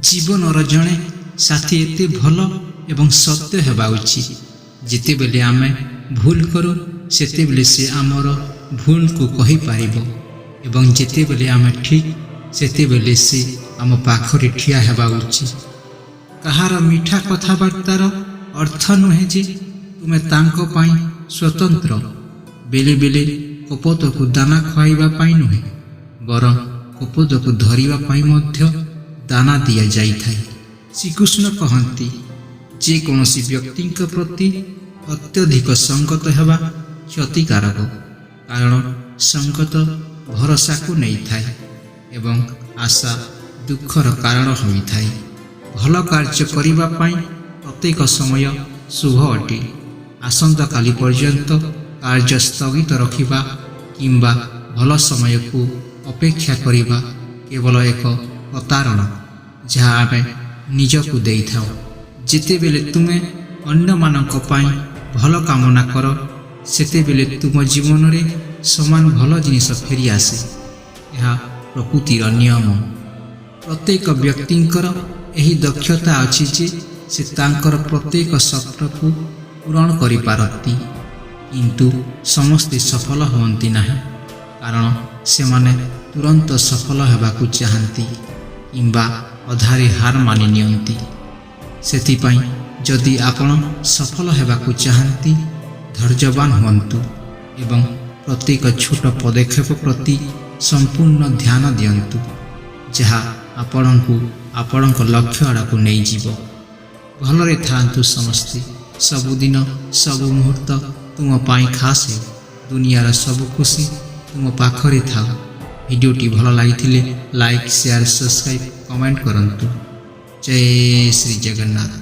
ଜୀବନର ଜଣେ ସାଥୀ ଏତେ ଭଲ ଏବଂ ସତ୍ୟ ହେବା ଉଚିତ, ଯେତେବେଳେ ଆମେ ଭୁଲ କରୁ, ସେତେବେଳେ ସେ ଆମର ଭୁଲକୁ କହିପାରିବ ଏବଂ ଯେତେବେଳେ ଆମେ ଠିକ୍, ସେତେବେଳେ ସେ ଆମ ପାଖରେ ଠିଆ ହେବା ଉଚିତ। କାହାର ମିଠା କଥାବାର୍ତ୍ତାର ଅର୍ଥ ନୁହେଁ ଯେ ତୁମେ ତାଙ୍କ ପାଇଁ ସ୍ୱତନ୍ତ୍ର। ବେଳେ ବେଳେ କପୋତକୁ ଦାନା ଖୁଆଇବା ପାଇଁ ନୁହେଁ, ବରଂ କପୋତକୁ ଧରିବା ପାଇଁ ମଧ୍ୟ ଦାନା ଦିଆଯାଇଥାଏ। ଶ୍ରୀକୃଷ୍ଣ କହନ୍ତି, ଯେକୌଣସି ବ୍ୟକ୍ତିଙ୍କ ପ୍ରତି ଅତ୍ୟଧିକ ସଙ୍ଗତ ହେବା କ୍ଷତିକାରକ, କାରଣ ସଙ୍ଗତ ଭରସାକୁ ନେଇଥାଏ ଏବଂ ଆଶା ଦୁଃଖର କାରଣ ହୋଇଥାଏ। ଭଲ କାର୍ଯ୍ୟ କରିବା ପାଇଁ ପ୍ରତ୍ୟେକ ସମୟ ଶୁଭ ଅଟେ। ଆସନ୍ତାକାଲି ପର୍ଯ୍ୟନ୍ତ କାର୍ଯ୍ୟ ସ୍ଥଗିତ ରଖିବା କିମ୍ବା ଭଲ ସମୟକୁ ଅପେକ୍ଷା କରିବା କେବଳ ଏକ ପ୍ରତାରଣା, ଯାହା ଆମେ ନିଜକୁ ଦେଇଥାଉ। ଯେତେବେଳେ ତୁମେ ଅନ୍ୟମାନଙ୍କ ପାଇଁ ଭଲ କାମନା କର, ସେତେବେଳେ ତୁମ ଜୀବନରେ ସମାନ ଭଲ ଜିନିଷ ଫେରିଆସେ। ଏହା ପ୍ରକୃତିର ନିୟମ। ପ୍ରତ୍ୟେକ ବ୍ୟକ୍ତିଙ୍କର ଏହି ଦକ୍ଷତା ଅଛି ଯେ ସେ ତାଙ୍କର ପ୍ରତ୍ୟେକ ସ୍ୱପ୍ନକୁ ପୂରଣ କରିପାରନ୍ତି, କିନ୍ତୁ ସମସ୍ତେ ସଫଳ ହୁଅନ୍ତି ନାହିଁ, କାରଣ ସେମାନେ ତୁରନ୍ତ ସଫଳ ହେବାକୁ ଚାହାନ୍ତି କିମ୍ବା ଅଧାରେ ହାର ମାନି ନିଅନ୍ତି। ସେଥିପାଇଁ ଯଦି ଆପଣ ସଫଳ ହେବାକୁ ଚାହାନ୍ତି, ଧୈର୍ଯ୍ୟବାନ ହୁଅନ୍ତୁ ଏବଂ ପ୍ରତ୍ୟେକ ଛୋଟ ପଦକ୍ଷେପ ପ୍ରତି ସମ୍ପୂର୍ଣ୍ଣ ଧ୍ୟାନ ଦିଅନ୍ତୁ, ଯାହା ଆପଣଙ୍କୁ ଆପଣଙ୍କ ଲକ୍ଷ୍ୟ ଆଡ଼କୁ ନେଇଯିବ। ଭଲରେ ଥାଆନ୍ତୁ ସମସ୍ତେ। ସବୁଦିନ, ସବୁ ମୁହୂର୍ତ୍ତ ତୁମ ପାଇଁ ଖାସ୍ ହେଉ। ଦୁନିଆର ସବୁ ଖୁସି ତୁମ ପାଖରେ ଥାଉ। ଭିଡ଼ିଓଟି ଭଲ ଲାଗିଥିଲେ ଲାଇକ୍, ସେୟାର, ସବସ୍କ୍ରାଇବ୍, କମେଣ୍ଟ କରନ୍ତୁ। ଜୟ ଶ୍ରୀ ଜଗନ୍ନାଥ।